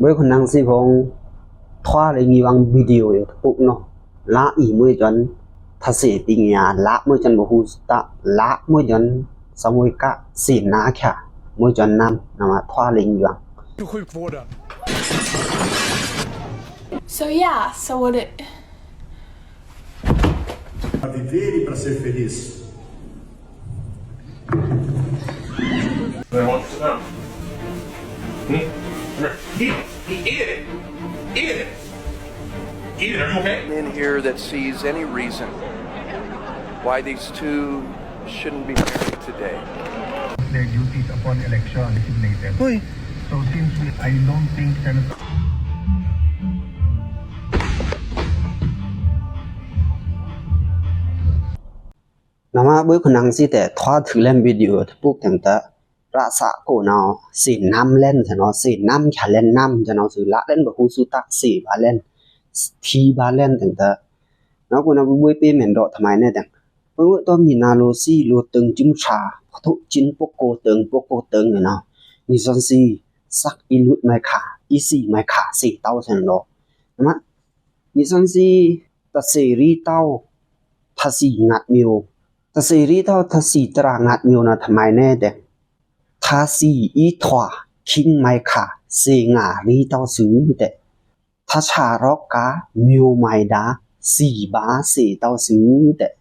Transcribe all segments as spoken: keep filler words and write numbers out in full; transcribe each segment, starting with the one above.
ဘွဲ့ခွန်နင်စီဖုံ ထွားလေငီဝံ video ယိုတပုက်နော်။ လါအီမွဲ့စွန် ထါစီပီငါ လါမွဲ့စွန်ဘဟူစူတ လါမွဲ့စွန် စမွဲက စီနာချာ မွဲ့စွန်နမ် နမထွားလေငီဝံ So yeah, so what it Vivevi pra ser feliz. I want to know. Hmm? Eat it. Eat it. Eat it. Eat it. Are you okay? In here that sees any reason why these two shouldn't be married today. Their duties upon election designated. Oi. So since we, I don't think Senator နမဘွဲ့ခွန်နင်စီတဲ ထွားထွူလင် video တပုက်တဲင်တဲ ရစကိုနော် စီနမ်လင်တဲနော် စီနမ်ချာလင်နမ်တဲနော် စူလါလင်ဘဟူစူတ စီဗာလင် ထီဗာလင်တဲင်တဲ နော်ကိုနော် ဘွဲ့ပေမန်တော့ တမိုင်နဲတဲင် ပဝတ်တော်ညီနာလို့စီလို့တင်ကျင်းချာ ဖထုတ်ကျင်းပုဂ္ဂိုလ်တင်ပုဂ္ဂိုလ်တင်နော် ညီစွန်စီ စက်အီလုတ်မိုင်ခါ အီစီမိုင်ခါ စီတောက်စင်တော့ နမ ညီစွန်စီ တစီရီတောက် ထါစီငတ်မျိုး တစီရီတောက် ထါစီတရာငတ်မျိုးနော် တမိုင်နဲတဲင် ထါစီအီထွား ခင်းမိုင်ခါ စီငါရီတောက်စုတဲ့ ထါချာရောဂါ မျိုးမိုင်ဒါ စီဗာ စီတောက်စုတဲ့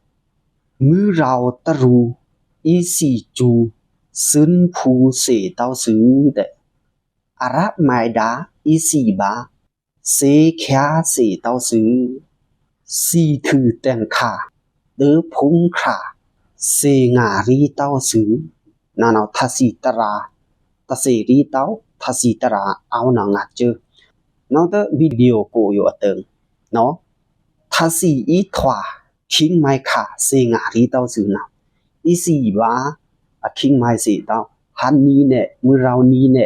မွေးရာသရူ အီစီကျူ စွန်းဖူ စီတောက်စုတဲ့ အရပ်မိုင်ဒါ အီစီဗာ စီချာ စီတောက်စု စီထူတင်ခါ ဒိုဖုံခါ စီငါရီတောက်စု နော်နော် ထါစီတရာ တစီရီတောက် ထါစီတရာ အောက်နော်ငတ်ကျို နော်တဲ video ကိုယိုအတင် နော် ထါစီအီထွား ခင်းမိုင်ခါ စီငါရီတောက်စုနော် အီစီဗာ အခင်းမိုင်စီတောက် ဟန်နီနဲ မွေးရာနီနဲ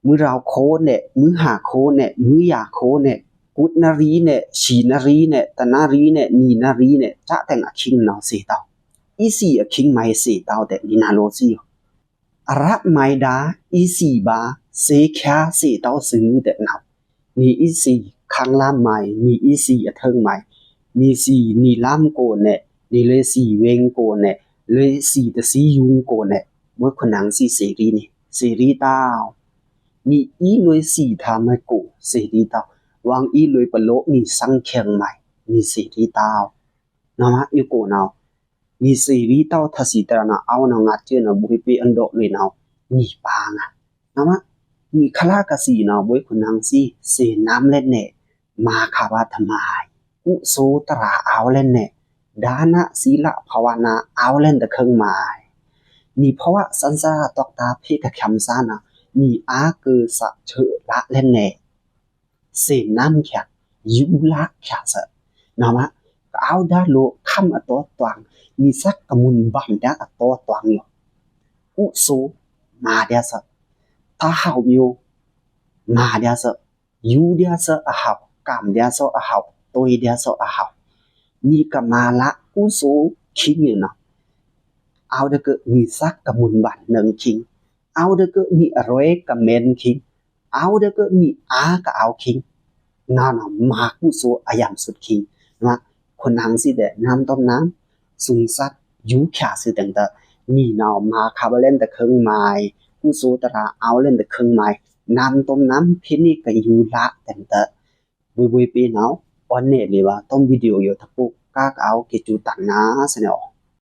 မွေးရာခိုနဲ မွေးဟါခိုနဲ မွေးရာခိုနဲ ကုတ်နရီနဲ ဆံနရီနဲ တနရီနဲ နံၤနရီနဲ ချာတဲင်အခင်းနော် စီတောက် အီစီအခင်းမိုင်စီတောက်တဲ့ ညီနာလို့စီ အရပ်မိုင်ဒါ အီစီဗာ စီချာ စီတောက်စုတဲ့နော် နံၤအီစီ ခန်းလမ်းမိုင် နံၤအီစီ အထိုင်မိုင် နံၤစီ နံၤလမ်းကိုနဲ နံၤလွေစီ ဝင်းကိုနဲ လွေစီ တစီယုံကိုနဲ ဘွဲ့ခွန်နင်စီ စီရီန့ၣ် စီရီတောက် နံၤအီလွေစီ ထါမိုင်ကို စီရီတောက် ဝံၤအီလွေပလိုနံၤစံချင်မိုင် နံၤစီရီတောက် နော်မ ယိုကိုနော် နံၤစီရီတောက် ထါစီတရာနော် အောက်နော်ငတ်ကျိုနော် ဘွဲ့ပေအန်ဒိုလွေနော် နံၤပၢင် နော်မ နံၤခလါကစီနော် ဘွဲ့ခွန်နင်စီ စီနမ်လင်နဲ မၤခါဗာတမိုင် ကုသိုလ်တရာအောက်လင်နဲ ဒါန သီလ ဘာဝနာ အောက်လင်တခင်းမိုင် နံၤဘဝစံစာတွက်တာ ဖေကၠံစာနော် နံၤအါကၢစၢ်ဆၢလလင်နဲ စီနမ်ချာ ယူလချာစၢ နော်မ ကအိုဒါလို ခမ်းအတိုတွင် နံၤစက်ကမုန်ဘၢန်ဒါအတိုတွင်ယို ကုသိုလ် မၤဒျာစၢ တၢ်ဟဝ်မျိုး မၤဒျာစၢ ယူဒျာစၢအဟဝ် ကမ်ဒျာစၢအဟဝ် တွိုက်ဒျာစၢအဟဝ် နံၤကမၤလကုသိုလ်ခင်းယိုနော် အဝ်ဒၢကနံၤစက်ကမုန်ဘၢန်နင်ခင်း အဝ်ဒၢကနံၤအရွဲကမၢၼ်ခင်း အဝ်ဒၢကနံၤအါကအဝ်ခင်း နော်နော် မၤကုသိုလ်အယမ်စုတ်ခင်း နော် ခွန်နင်စီတဲ့ နမ်တွမ်နမ် စုံစက် ယူချာစုတင်တ နံၤနော် မၤခါဗာလင်တခင်းမိုင် ကုသိုလ်တရာအောက်လင်တခင်းမိုင် နမ်တွမ်နမ် ဖေန့ၣ်ကယူလတင်တ ဘွဲ့ဘွဲ့ပေနော် အိုနဲၣ်လေဝါ တွမ် video ယိုတပုက် ကၢ်ကအဝ်က့ၤစူတန်နၤ စနဲၣ်